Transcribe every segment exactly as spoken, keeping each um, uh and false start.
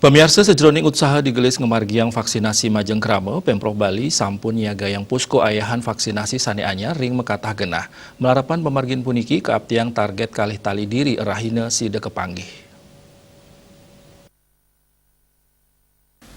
Pamiarsa, sajroning utsaha digelis ngamargiang vaksinasi majeng krama, Pemprov Bali sampun nyiagayang posko ayahan vaksinasi sane anyar ring makatah genah. Malarapan pamargin puniki kaaptiang target kalih tali diri rahina sida kapanggih.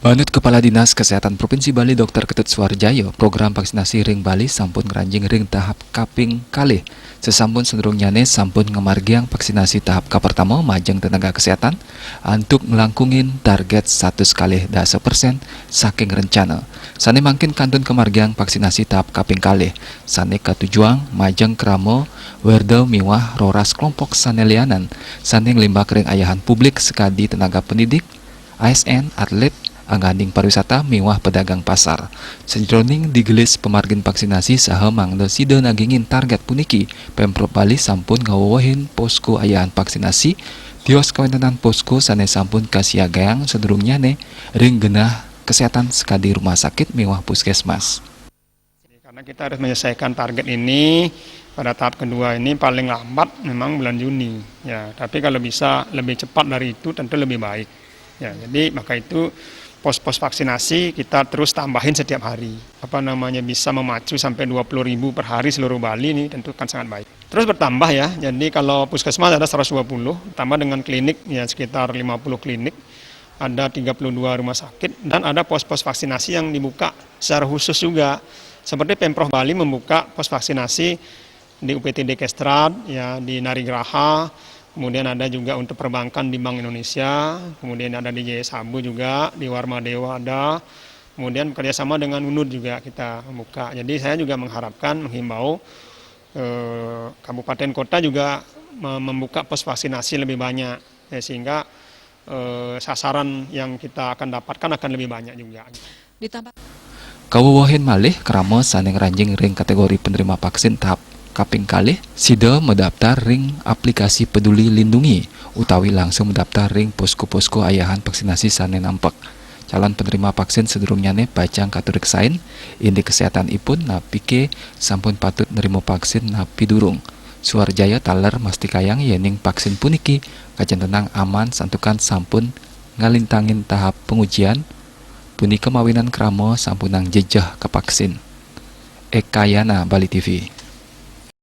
Manut Kepala Dinas Kesehatan Provinsi Bali Doktor Ketut Suarjaya, program vaksinasi ring Bali sampun ngranjing ring tahap kaping kalih. Sasampun sadurungnyane sampun ngamargiang vaksinasi tahap kapertama majeng tenaga kesehatan antuk nglangkungin target satus kalih dasa persen saking rencana. Sane mangkin kantun kamargiang vaksinasi tahap kaping kalih, sane katujuang majeng krama werda miwah roras kelompok sane lianan sane nglimbak ring ayahan publik sakadi tenaga pendidik, A S N, atlet, angganing pariwisata miwah pedagang pasar. Sajroning digelis pamargin vaksinasi saha mangda sida nagingin target puniki, Pemprov Bali sampun ngawewehin posko ayahan vaksinasi, tios kawentenan posko sane sampun kasiagayang sadurungnyane ring genah kesehatan sakadi rumah sakit miwah puskesmas. Karena kita harus menyelesaikan target ini pada tahap kedua ini paling lambat memang bulan Juni. Ya, tapi kalau bisa lebih cepat dari itu tentu lebih baik. Ya, jadi maka itu pos-pos vaksinasi kita terus tambahin setiap hari. Apa namanya, bisa memacu sampai dua puluh ribu per hari seluruh Bali ini tentu kan sangat baik. Terus bertambah ya. Jadi kalau puskesmas ada seratus dua puluh, tambah dengan klinik ya sekitar lima puluh klinik, ada tiga puluh dua rumah sakit, dan ada pos-pos vaksinasi yang dibuka secara khusus juga. Seperti Pemprov Bali membuka pos vaksinasi di U P T D Kestrad, ya, di Narigraha, kemudian ada juga untuk perbankan di Bank Indonesia, kemudian ada di J S Habu juga, di Warma Dewa ada, kemudian bekerja sama dengan unud juga kita membuka. Jadi saya juga mengharapkan, menghimbau eh, kabupaten kota juga me- membuka pos vaksinasi lebih banyak, ya, sehingga eh, sasaran yang kita akan dapatkan akan lebih banyak juga. Ditambah Kawewehin malih krama sane ngranjing ring kategori penerima vaksin tahap kaping kalih, sida madaptar ring aplikasi Peduli Lindungi utawi langsung madaptar ring posko-posko ayahan vaksinasi sane nampek. Calon penerima vaksin sadurungnyane pacang katureksain, indik kesehatanipun napike sampun patut nerima vaksin napi durung. Suarjaya taler mastikayang yening vaksin puniki kajantenang aman santukan sampun ngalintangin tahap pengujian, punika mawinan krama sampunang jejeh kavaksin. Ekayana, Bali T V.